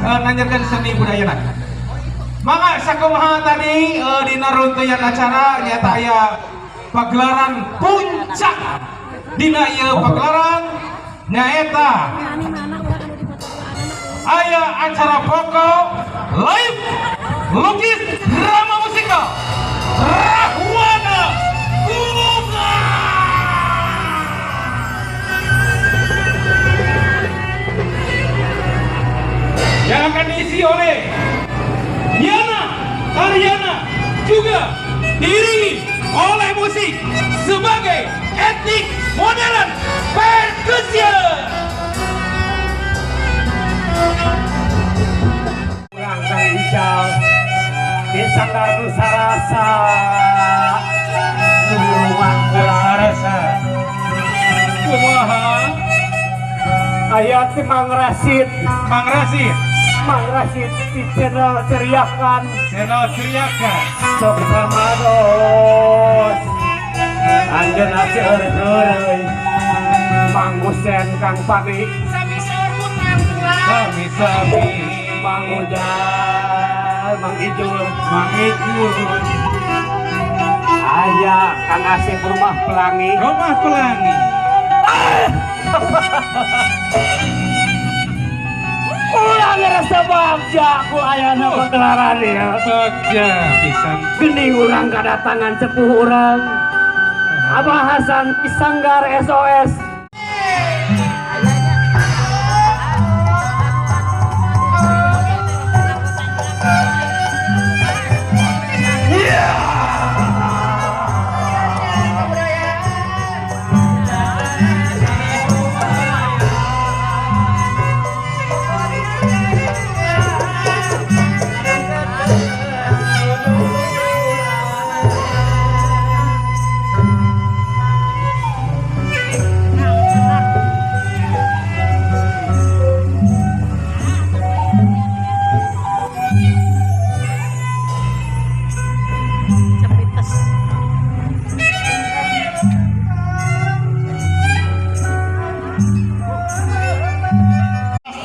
Nanyakeun seni budayana. Mangga, sakumaha tadi dina rangkaian acara nyata aya pagelaran puncak dina ieu pagelaran, nyaeta aya acara pokok live lukis drama musikal Rahwana Bunga yang akan diisi oleh Yana Karyana, juga diiringi oleh musik sebagai etnik modern percussion. Urang Kang Ical di Sanggar Nusa Rasa, nulungan kurang. Rasa kumaha? Aya ti Mang Rasid. Mang Rasid. Mang Rasid di channel Ceriakan. Channel Ceriakan. Sok samados anjeunna seueur heureuy, Mang Husen, Kang Padi. Sami saur hutang kurang. Sami-sami. Mang Ujal, Mang Ijul. Mang Ijul. Aya Kang Asep Rumah Pelangi. Rumah Pelangi. Ulang ngerasa bagja ku ayana pagelaran ya. Bagja pisan. Geni urang kedatangan sepuh urang, Abah Hasan Sanggar SOS. Cepites.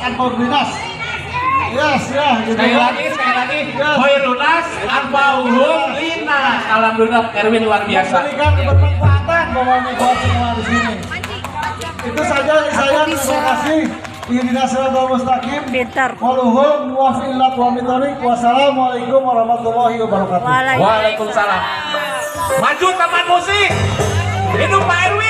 Anpa Dinas. Yes, ya, gitu. Sekali ya. lagi, sekali lagi. Yes. Khoirunas tanpa uhum linas. Alhamdulillah, Erwin luar biasa. Berikan kebermanfaatan pokoknya buat semua di sini. Itu saja dari saya. Terima kasih. Ihdinas siratal mustaqim. Pintar. Waluhum wa Wassalamualaikum warahmatullahi wabarakatuh. Waalaikumsalam. Maju Taman Musik. Hidup Pak Erwin.